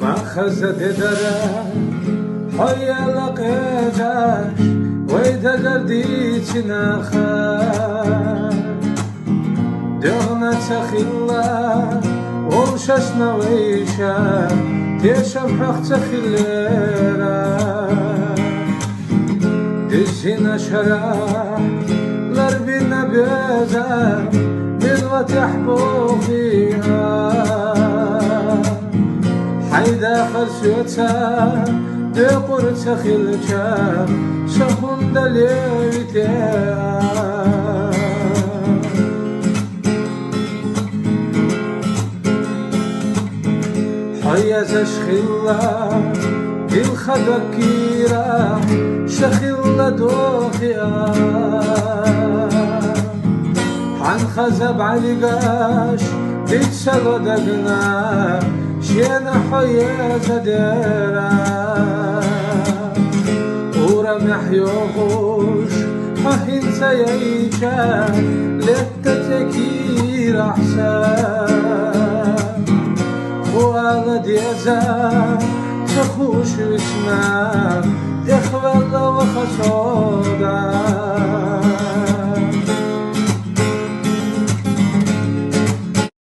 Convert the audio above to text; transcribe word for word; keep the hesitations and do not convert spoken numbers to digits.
Ма хаза дедарам, хьо яла къедаш, вай дагардичи наха. Дегъна ца хилла, вовшашна вайша, тешам хьох ца хиллера. Дизина шара, ларбина беза, мин ва тяхбохия. Хайда харсуца, декъур ца хилча, сахунда левитя. Хьоязаш хилла, дил хадакира, шахилла дохия. Хьан хазаб гӀалигаш, дицала дагна, шена хьояза дера. Ура мяхьёгъуш, хьо хинца яйча, летта текира хьса. Хуала деза, ца хуш висна, эхвала ва хасо.